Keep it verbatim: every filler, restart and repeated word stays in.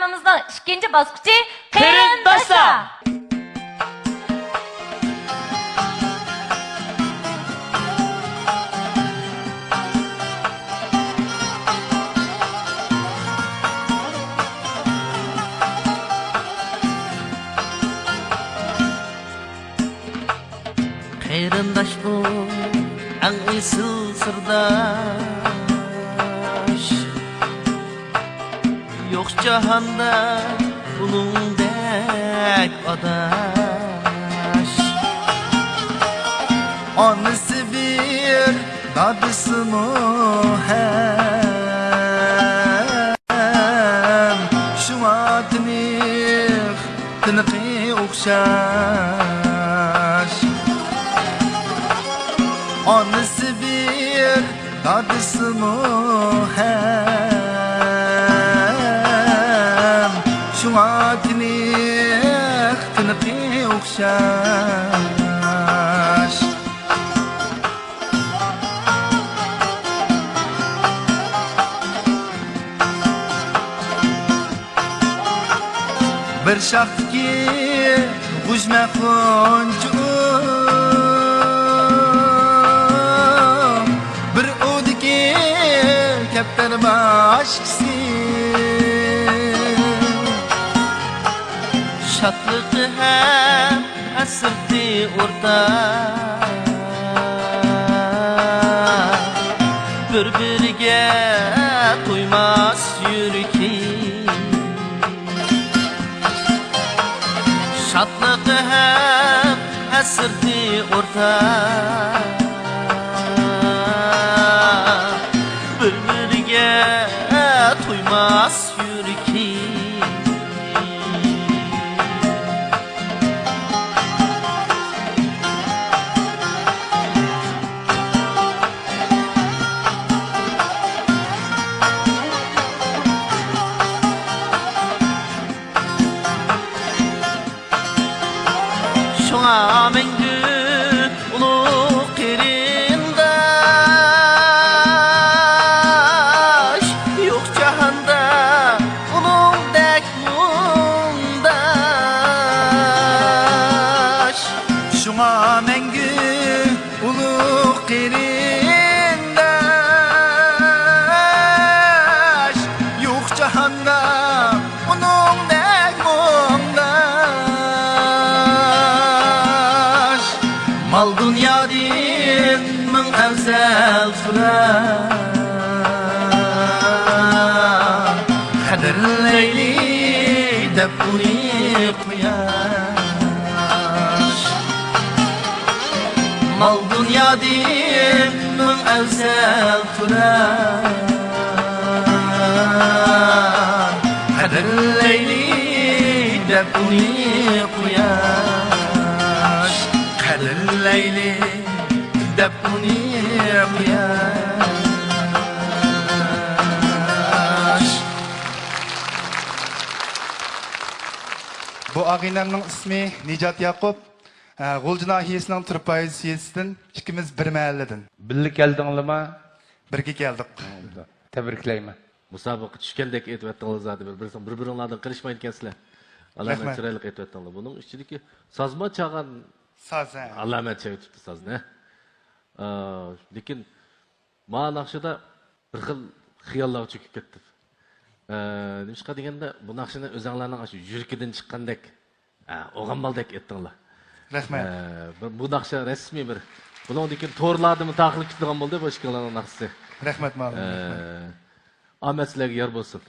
داستىخانىمىزنىڭ ئىككىنچى باسقۇچى قېرىنداشلار. قېرىنداشقۇ ئەڭ ئېسىل سىرداش، يوق جاھاندا ئۇنىڭدەك ئاداش. ئانىسى بىر، دادىسىمۇ ھەم، شۇڭا تىنىق تىنىقى ئوخشاش. ئانىسى بىر، دادىسىمۇ ھەم، شۇڭا تىنىق تىنىقى ئوخشاش. بىر شاختىكى غۇژمە غۇنچە ئۇ، بىر ئۇدىكى كەپتەر باشكىسى. شادلىقى ھەم ھەسرىتى ئورتاق، بىر-بىرىگە تويماس يۈرىكى. شادلىقى ھەم ھەسرىتى ئورتاق، بىر-بىرىگە تويماس يۈرىكى. شۇڭا مەڭگۈ ئۇلۇغ قېرىنداش، يوق جاھاندا ئۇنىڭدەك مۇڭداش. شۇڭا مەڭگۈ ئۇلۇغ قېرىنداش، يوق جاھاندا ئۇنىڭدەك مۇڭداش. مال دۇنيادىن مىڭ ئەۋزەل تۇرار، قەدىرلەيلى دەپ ئۇنى قۇياش. مال دۇنيادىن مىڭ ئەۋزەل تۇرار، قەدىرلەيلى دەپ ئۇنى قۇياش، قەدىرلەيلى دەپ ئۇنى قۇياش. بۇ ئاغىنەمنىڭ ئىسمى نىجات ياقۇپ. ئە، غۇلجا ناھىيەسىنىڭ تۇرپاي يېزىسىدىن، ئىككىمىز بىر مەھەللىدىن. بىللە كەلدىڭلىما؟ بىرگە كەلدۇق. تەبرىكلەيمەن. مۇسابىقىگە چۈشكەندەك ئېيتىۋەتتىڭلار زادى، بىر-، بىرسىڭ-، بىر-بىرىڭلاردىن قېلىشمايدىكەنسىلەر. ئالاھىدە رەھمەت. چىرايلىق ئېيتىۋەتتىڭلار. بۇنىڭ ئىچىدىكى سازما چالغان ساز، ھە. ئالامەت چېلىۋېتىپتۇ سازنى. ئا، لېكىن ما ناخشىدا بىر خىل خىياللارغا چۆكۈپ كەتتىم. ئە، نېمىشقا دېگەندە، بۇ ناخشىنى ئۆزەڭلارنىڭ ئاشۇ يۈرىكىدىن چىققاندەك، ئە، ئوغۇن بالىدەك ئېيتتىڭلار. رەھمەت. ئە، بىر، بۇ ناخشا رەسمىي بىر، بۇنىڭدىن كېيىن تورلاردىمۇ تارقىلىپ كېتىدىغان بولدى بۇ ئىككىڭلارنىڭ ناخشىسى. رەھمەت، مۇئەللىم، ئە، رەھمەت. ئامەت سىلەرگە يار بولسۇن.